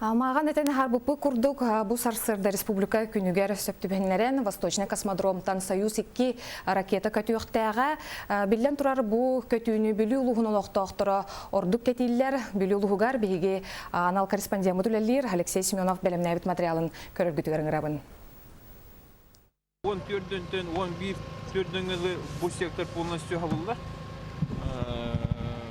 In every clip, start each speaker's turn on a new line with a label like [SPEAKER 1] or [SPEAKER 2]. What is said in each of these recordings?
[SPEAKER 1] Мааҕан этэн аһарбыппыт курдук, бу сарсыарда республика күнүгэр сөп түбэһиннэрэн Восточный космодромтан Союз-2 ракета көтүөхтээҕэ. Биллэн турар, бу көтүүнү Бүлүү улууһун олохтоохторо ордук кэтииллэр. Бүлүү улууһугар биһиги анал корреспондеммыт үлэлиир Алексей Семенов бэлэмнээбит материалын көрөргүтүгэр ыҥырабын.
[SPEAKER 2] Он төрдөнтөн 11 төрдөҥө бу сектор полностью хабыллар.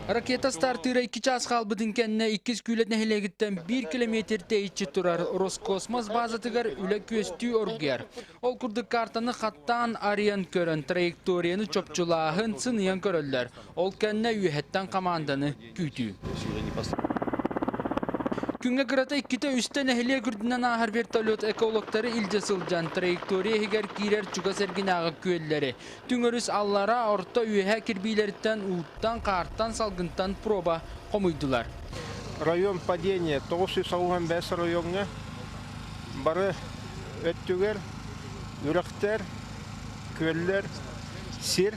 [SPEAKER 3] Ракета стартыыра 2 чаас хаалбытын кэннэ иккис күүлэт нэһилиэгиттэн 1 километр тэйиччи турар Роскосмос базатыгар үлэ күөстүү оргуйар. Ол курдук картаны хаттаан арыйан көрөн траекторияны чопчулааһын сыныйан көрөллөр. Ол кэннэ үөһэттэн хамаанданы күүтүү. Күҥҥэ кырата иккитэ-үстэ нэһилиэк үрдүнэн ааһар вертолет экологтары илдьэ сылдьан траектория иһигэр киирэр чугас эргинээҕи күөллэри, түҥ өрүс аллара, орто, үөһэ кирбиилэриттэн ууттан, хаартан, салгынтан проба хомуйдулар.
[SPEAKER 4] Район падения 985 райоҥҥа бары өттүгэр үрэхтэр, күөллэр, сир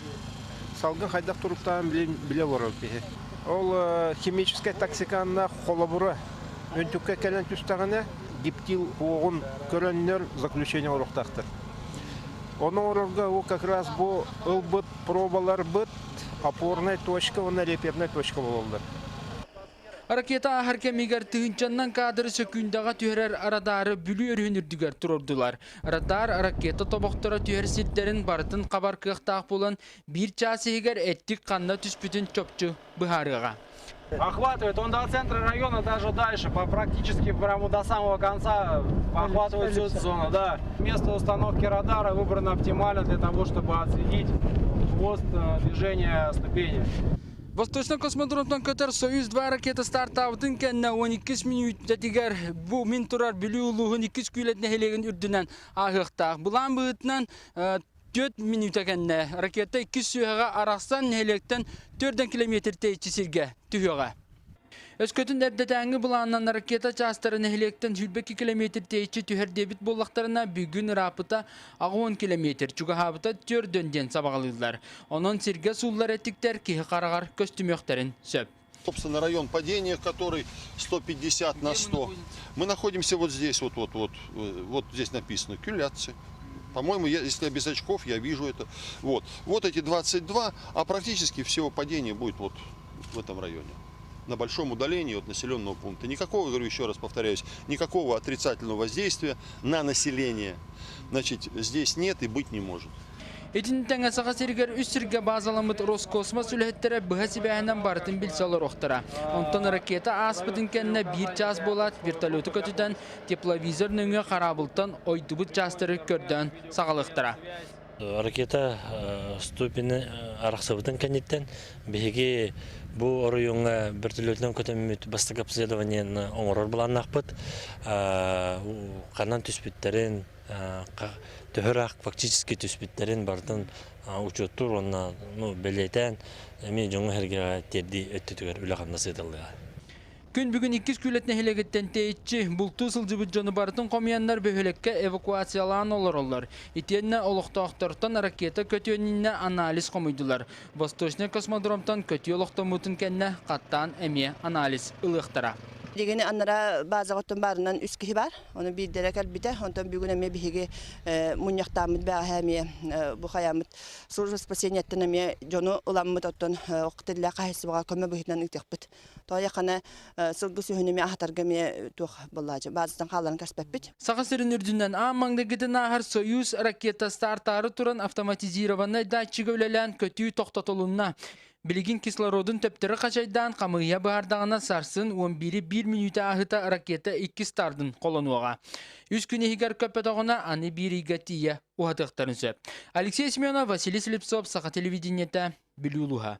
[SPEAKER 4] салгын хайдах туруктааҕын билэ олорор киһи. Ол химическэй токсиканнаах холобура өнтүккэ кэлэн түстэҕинэ гиптил уоҕун көрөннөр заключение оҥоруохтаахтар. Ону оҥорорго ол как раз бу ылбыт пробаларбыт опорная точка уонна реперная точка буолаллар.
[SPEAKER 3] Ракета ааһар кэмигэр тыһыынчаннан кадры сөкүүндэҕэ түһэрэр радары Бүлүү өрүһүн үрдүгэр туруордулар. Радар ракета тобохторо түһэр сирдэрин барытын хабар кыахтаах буолан, биир чаас иһигэр эттик ханна түспүтүн чопчу быһаарыаҕа.
[SPEAKER 5] Охватывает он до центра района, даже дальше, по практически прямо до самого конца охватывает всю зону. Да. Место установки радара выбрано оптимально для того, чтобы отследить хвост движения ступени.
[SPEAKER 3] Восточный космодромтан көтөр Союз-2 ракета стартаабытын кэннэ 12 мүнүүтэтигэр бу мин турар Бүлүү улууһун иккис күүлэт нэһилиэгин үрдүнэн ааһыахтаах. Былаан быһыытынан 4 мүнүүтэ кэннэ ракета иккис сүһэҕэ арахсан нэһилиэктэн 4 километр тэйиччи сиргэ түһүөҕэ. Өскөтүн эрдэтээҥҥи былаанынан ракета чаастара нэһилиэктэн 22 километр тэйиччи түһэр диэбит буоллахтарына, бүгүн ырааппыта 80 километр, чугаһаабыта 4 диэн сабаҕалыыллар. Онон сиргэ сууллар эттиктэр киһи хараҕар көстүмүөхтэрин сөп.
[SPEAKER 6] Собственно, район падения, который 150 на 100. Мы находимся вот здесь, вот, вот, вот, вот здесь написано Кюляцы. По-моему, я, если я без очков, я вижу это. Вот. Вот эти 22, а практически все падение будет вот в этом районе. На большом удалении от населенного пункта. Никакого, говорю еще раз повторяюсь, никакого отрицательного воздействия на население, значит, здесь нет и быть не может.
[SPEAKER 3] Итини тэҥэ Саха сиригэр үс сиргэ баазаламмыт Роскосмос үлэһиттэрэ быһа сибээһинэн барытын билсэ олоруохтара. Онтон ракета ааспытын кэннэ биир чаас буолаат вертолету көтүтэн тепловизор нөҥүө хараабылтан ойдубут чаастары көрдөөн саҕалыахтара.
[SPEAKER 7] Ракета ступени арахсыбытын кэнниттэн биһиги бу оройуоҥҥа вертолетунан көтөммүт бастакы обследованиены оҥорор былааннаахпыт. Ханан түспүттэрин, төһө ыраах фактически түспүттэрин барытын учуоттуур уонна ну, бэлиэтээн эмиэ дьоҥҥо-сэргэҕэ тиэрдии өттүтүгэр үлэ-хамнас ыытыллыаҕа.
[SPEAKER 3] Күн бүгүн иккис Күүлэт нэһилиэгиттэн тэйиччи, бултуу сылдьыбыт дьону барытын хомуйаннар бөһүөлэккэ эвакуациялаан олороллор. Итиэннэ олохтоохтортон ракета көтүөн иннинэ анализ хомуйдулар. Восточный космодромтан көтүү олохтоммутун кэннэ хаттаан эмиэ анализ ылыахтара.
[SPEAKER 8] Билигин анараа баазаҕыттан баарынан үс киһи баар. Ону биирдэрэ кэлбитэ. Онтон бүгүн эмиэ биһиги мунньахтааммыт бэҕэһээ эмиэ бу хайааммыт служба спасениеттан эмиэ дьону ыламмыт оттон тиллээх хаһайыстыбаҕа көмө быһыытынан ыытыахпыт. Тоойохана сылгы сүһүн эмиэ аһатарга эмиэ туох буоллаачы баазаттан хаалларан кэспэппит.
[SPEAKER 3] Саха сирин үрдүнэн аан маҥнайгытын ааһар Союз ракета стартаары туран автоматизированнай датчига үлэлээн көтүү тохтотулунна. Билигин кислородун төптөрү хачайдаан хамыыһыйа быһаардаҕына сарсын 11-и биир мүнүүтэ ааһыта ракета иккис стардын холонуоҕа. Үс күн иһигэр көппөтөҕүнэ аны биир ыйга тиийэ уһатыахтарын сөп. Алексей Семенов, Василий Слепцов, Саха телевидениетэ, Бүлүү улууһа.